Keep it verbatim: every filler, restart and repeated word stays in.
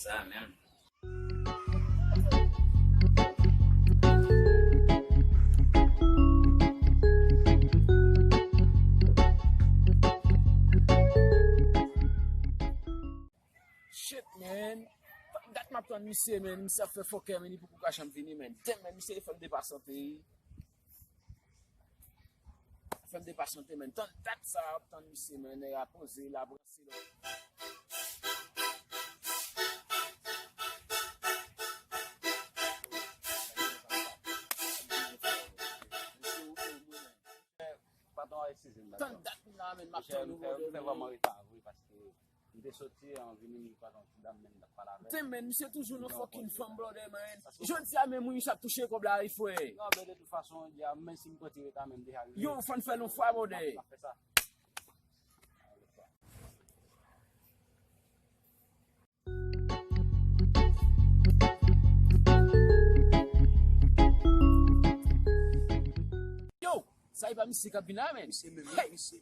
Sa menm. Shit, man. Dat m ap tann misye, man. Misye ap fè fòkè, man. Li poko ka janm vini, man. Damn, man. Misye fè m depasante. Fè m depasante, man. Tann dat sa, ap tann misye, man. Nèg la poze, la branse, la. Patwon, eskize m, patwon. Tann dat m la, man, m ap tann ou, brother, man. M fè vrèman reta vre, paske m te soti an vini, m pa nan ti dam menm, m t ap pale avè l. Damn, man, misye toujou nan fucking fanm, brother, man. Jodi a menm, wi, misye ap touche kòb la, wi, frè. Non, men de tout fason, jodi a, menm si m pran ti reta, men m deja rive. Yo, fò n fè l yon fwa, brother. M ap fè sa. Yo, sa e pa misye k ap vin la, men. Misye menm, wi, misye.